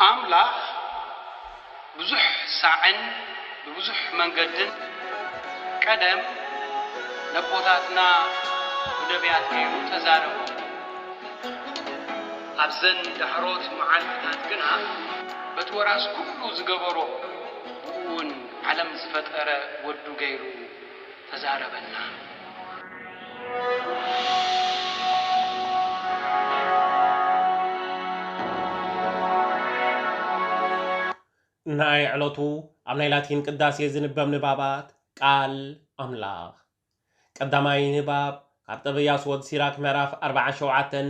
ኣምላኽ ብዙሕ ሳዕን ብብዙሕ መንገድን ቀደም ነቦታትና ብነቢያት ገይሩ ተዛረቦም። ኣብዘን ዳሕሮት መዓልትታት ግና በቲ ወራስ ኩሉ ዝገበሮ፣ ብኡ እውን ዓለም ዝፈጠረ ወዱ ገይሩ ተዛረበና። ንኣይ ዕለቱ ኣብ ናይ ላቲን ቅዳሴ ዝንበብ ንባባት ቃል ኣምላኽ። ቀዳማይ ንባብ ካብ ጠበያስ ወድ ሲራክ ምዕራፍ ኣርባዓን ሸውዓተን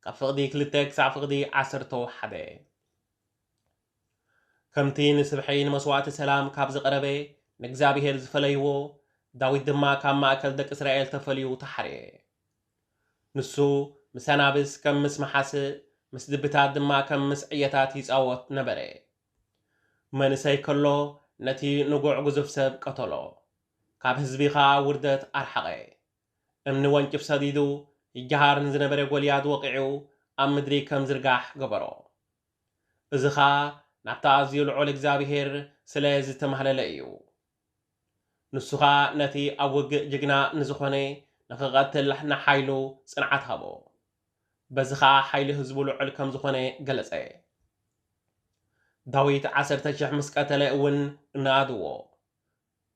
ካብ ፍቕዲ ክልተ ክሳብ ፍቕዲ ዓሰርተ ሓደ። ከምቲ ንስብሒ ንመስዋዕቲ ሰላም ካብ ዝቐረበ ንእግዚኣብሔር ዝፈለይዎ፣ ዳዊት ድማ ካብ ማእከል ደቂ እስራኤል ተፈልዩ ተሓርየ። ንሱ ምስ ኣናብስ ከም ምስ መሓስእ፣ ምስ ድብታት ድማ ከም ምስ ዕየታት ይጻወት ነበረ። መንእሰይ ከሎ ነቲ ንጉዕ ግዙፍ ሰብ ቀተሎ፣ ካብ ህዝቢ ኸኣ ውርደት ኣርሓቐ። እምኒ ወንጭፍ ሰዲዱ ይጀሃር ንዝነበረ ጎልያድ ወቒዑ ኣብ ምድሪ ከም ዝርጋሕ ገበሮ። እዚ ኸኣ ናብቲ ኣዝዩ ልዑል እግዚኣብሔር ስለ ዝተማህለለ እዩ። ንሱ ኸኣ ነቲ ኣብ ውግእ ጅግና ንዝኾነ ንኽቐትል ንሓይሉ ጽንዓት ሃቦ። በዚ ኸኣ ሓይሊ ህዝቡ ልዑል ከም ዝኾነ ገለጸ። ዳዊት ዓሰርተ ሽሕ ምስ ቀተለ እውን እናኣድዎ፣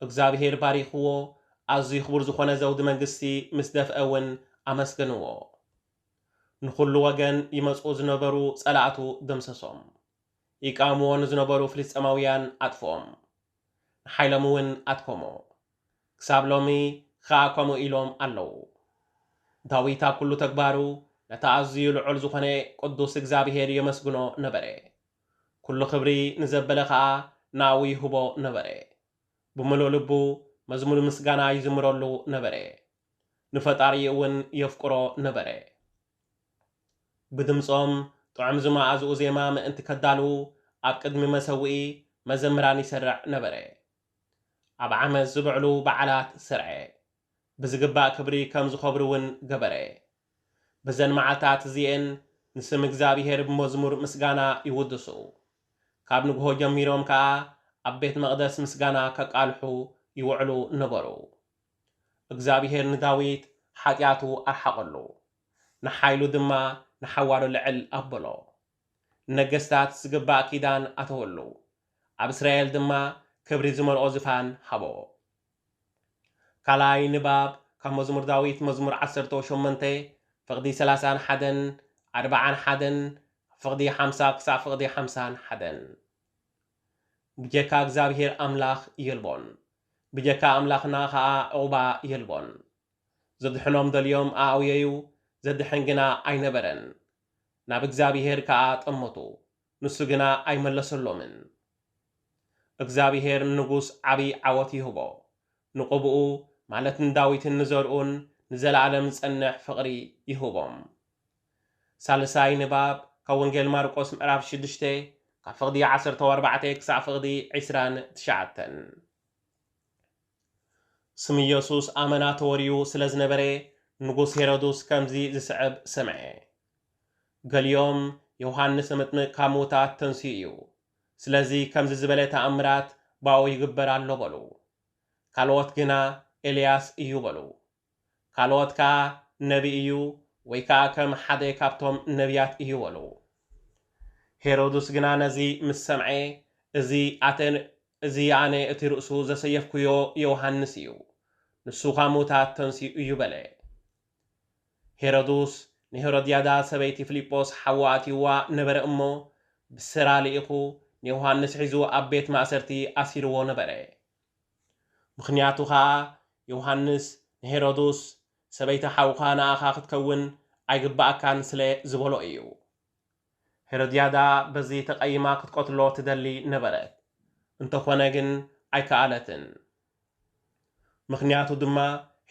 እግዚኣብሔር ባሪኽዎ፣ ኣዝዩ ክቡር ዝኾነ ዘውዲ መንግስቲ ምስ ደፍአ እውን ኣመስገንዎ። ንኹሉ ወገን ይመጹ ዝነበሩ ጸላእቱ ደምሰሶም። ይቃወምዎ ንዝነበሩ ፍልስጤማውያን ኣጥፍኦም። ንሓይሎም እውን ኣድከሞ። ክሳብ ሎሚ ኸኣ ከምኡ ኢሎም ኣለዉ። ዳዊት ኣብ ኩሉ ተግባሩ ነቲ ኣዝዩ ልዑል ዝኾነ ቅዱስ እግዚኣብሔር የመስግኖ ነበረ። ኩሉ ክብሪ ንዘበለ ኸኣ ናኡ ይህቦ ነበረ። ብምሉእ ልቡ መዝሙር ምስጋና ይዝምረሉ ነበረ። ንፈጣሪኡ እውን የፍቅሮ ነበረ። ብድምጾም ጥዑም ዝመኣዝኡ ዜማ ምእንቲ ከዳልዉ ኣብ ቅድሚ መሰውኢ መዘምራን ይሰርዕ ነበረ። ኣብ ዓመት ዝብዕሉ በዓላት ሰርዐ። ብዝግባእ ክብሪ ከም ዝኸብሩ እውን ገበረ። በዘን መዓልታት እዚኤን ንስም እግዚኣብሔር ብመዝሙር ምስጋና ይውድሱ። ካብ ንግሆ ጀሚሮም ከኣ ኣብ ቤት መቕደስ ምስጋና ከቃልሑ ይውዕሉ ነበሩ። እግዚኣብሔር ንዳዊት ሓጢኣቱ ኣርሓቐሉ፣ ንሓይሉ ድማ ንሓዋሩ ልዕል ኣበሎ። ንነገስታት ዝግባእ ኪዳን ኣተወሉ፣ ኣብ እስራኤል ድማ ክብሪ ዝመልኦ ዝፋን ሃቦ። ካልኣይ ንባብ ካብ መዝሙር ዳዊት መዝሙር ዓሰርተ ሸሞንተ ፍቕዲ ሰላሳን ሓደን ኣርባዓን ሓደን ፍቕዲ ሓምሳ ክሳብ ፍቕዲ ሓምሳን ሓደን። ብጀካ እግዚኣብሔር ኣምላኽ የልቦን፣ ብጀካ ኣምላኽና ኸኣ ዕቑባ የልቦን። ዘድሕኖም ደልዮም ኣውየዩ፣ ዘድሕን ግና ኣይነበረን። ናብ እግዚኣብሔር ከኣ ጠመቱ፣ ንሱ ግና ኣይመለሰሎምን። እግዚኣብሔር ንንጉስ ዓቢ ዓወት ይህቦ፣ ንቕብኡ ማለት ንዳዊትን ንዘርኡን ንዘለኣለም ዝጸንሕ ፍቕሪ ይህቦም። ሳልሳይ ንባብ ካብ ወንጌል ማርቆስ ምዕራፍ ሽዱሽተ ካብ ፍቕዲ ዓሰርተ ኣርባዕተ ክሳብ ፍቕዲ ዕስራን ትሽዓተን። ስም ኢየሱስ ኣመና ተወርዩ ስለ ዝነበረ ንጉስ ሄሮድስ ከምዚ ዝስዕብ ሰምዐ። ገሊኦም ዮሃንስ መጥምቅ ካብ ምዉታት ተንሲኡ እዩ፣ ስለዚ ከምዚ ዝበለ ተኣምራት ባኡ ይግበር ኣሎ በሉ። ካልኦት ግና ኤልያስ እዩ በሉ። ካልኦት ከኣ ነቢ እዩ ወይ ከኣ ከም ሓደ ካብቶም ነቢያት እዩ በሉ። ሄሮድስ ግና ነዚ ምስ ሰምዐ፣ እዚ ኣተ-፣ እዚ ኣነ እቲ ርእሱ ዘሰየፍኩዮ ዮሃንስ እዩ፣ ንሱ ካብ ምዉታት ተንሲኡ እዩ በለ። ሄሮድስ ንሄሮድያዳ ሰበይቲ ፊልጶስ ሓዋ ኣትይዋ ነበረ እሞ፣ ብስራ ልኢኹ ንዮሃንስ ሒዙ ኣብ ቤት ማእሰርቲ ኣሲርዎ ነበረ። ምኽንያቱ ኸኣ ዮሃንስ ንሄሮድስ፣ "ሰበይቲ ሓውኻ ንኣኻ ክትከውን ኣይግብኣካን" ስለ ዝበሎ እዩ። ሄሮድያዳ በዚ ተቐይማ ክትቀትሎ ትደሊ ነበረት። እንተኾነ ግን ኣይከኣለትን። ምኽንያቱ ድማ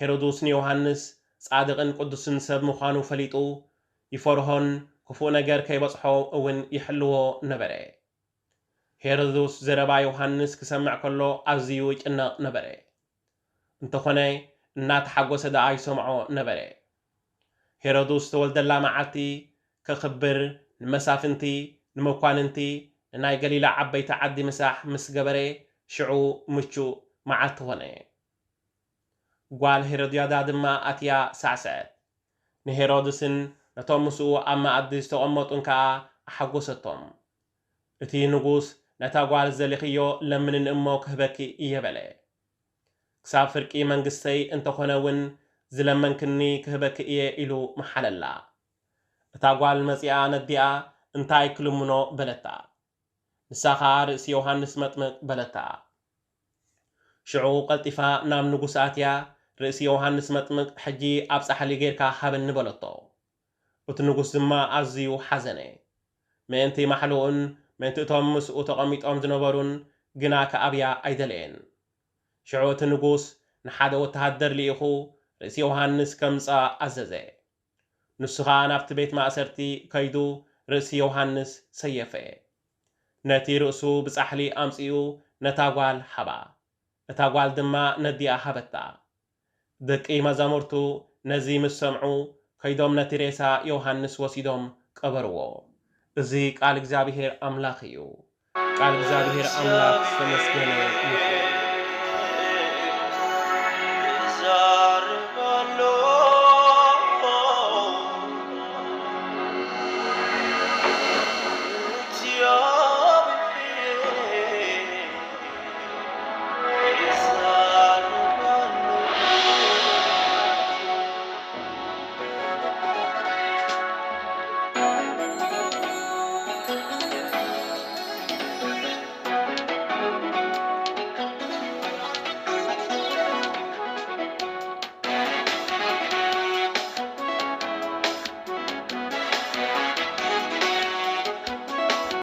ሄሮድስ ንዮሃንስ ጻድቕን ቅዱስን ሰብ ምዃኑ ፈሊጡ ይፈርሆን ክፉእ ነገር ከይበጽሖ እውን ይሕልዎ ነበረ። ሄሮድስ ዘረባ ዮሃንስ ክሰምዕ ከሎ ኣዝዩ ይጭነቕ ነበረ። እንተኾነ እናተሓጎሰ ደኣ ይሰምዖ ነበረ። ሄሮድስ ዝተወልደላ መዓልቲ ከኽብር ንመሳፍንቲ፣ ንመኳንንቲ፣ ንናይ ገሊላ ዓበይቲ ዓዲ ምሳሕ ምስ ገበረ፣ ሽዑ ምቹእ መዓልቲ ኾነ። ጓል ሄሮድያዳ ድማ ኣትያ ሳዕሰዐት። ንሄሮድስን ነቶም ምስኡ ኣብ መኣዲ ዝተቐመጡን ከኣ ኣሓጎሰቶም። እቲ ንጉስ፣ "ነታ ጓል ዝደለኽዮ ለምንኒ እሞ ክህበኪ እየ" በለ። "ክሳብ ፍርቂ መንግስተይ እንተኾነ እውን ዝለመንክኒ ክህበኪ እየ" ኢሉ መሓለላ። እታ ጓል መጺኣ ነዲኣ፣ "እንታይ ክልምኖ?" በለታ። ንሳ ኸኣ፣ "ርእሲ ዮሃንስ መጥምቅ" በለታ። ሽዑ ቀልጢፋ ናብ ንጉስ ኣትያ፣ "ርእሲ ዮሃንስ መጥምቅ ሕጂ ኣብ ጻሕሊ ጌርካ ሃበኒ" በለቶ። እቲ ንጉስ ድማ ኣዝዩ ሓዘነ። ምእንቲ ማሕልኡን ምእንቲ እቶም ምስኡ ተቐሚጦም ዝነበሩን ግና ክኣብያ ኣይደለየን። ሽዑ እቲ ንጉስ ንሓደ ወተሃደር ልኢኹ ርእሲ ዮሃንስ ከምጻ ኣዘዘ። ንሱ ኸኣ ናብቲ ቤት ማእሰርቲ ከይዱ ርእሲ ዮሃንስ ሰየፈ። ነቲ ርእሱ ብጻሕሊ ኣምጺኡ ነታ ጓል ሃባ። እታ ጓል ድማ ነዲኣ ሃበታ። ደቂ መዛሙርቱ ነዚ ምስ ሰምዑ ከይዶም ነቲ ሬሳ ዮሃንስ ወሲዶም ቀበርዎ። እዚ ቃል እግዚኣብሔር ኣምላኽ እዩ። ቃል እግዚኣብሔር ኣምላኽ ዝተመስገነ ይኹን።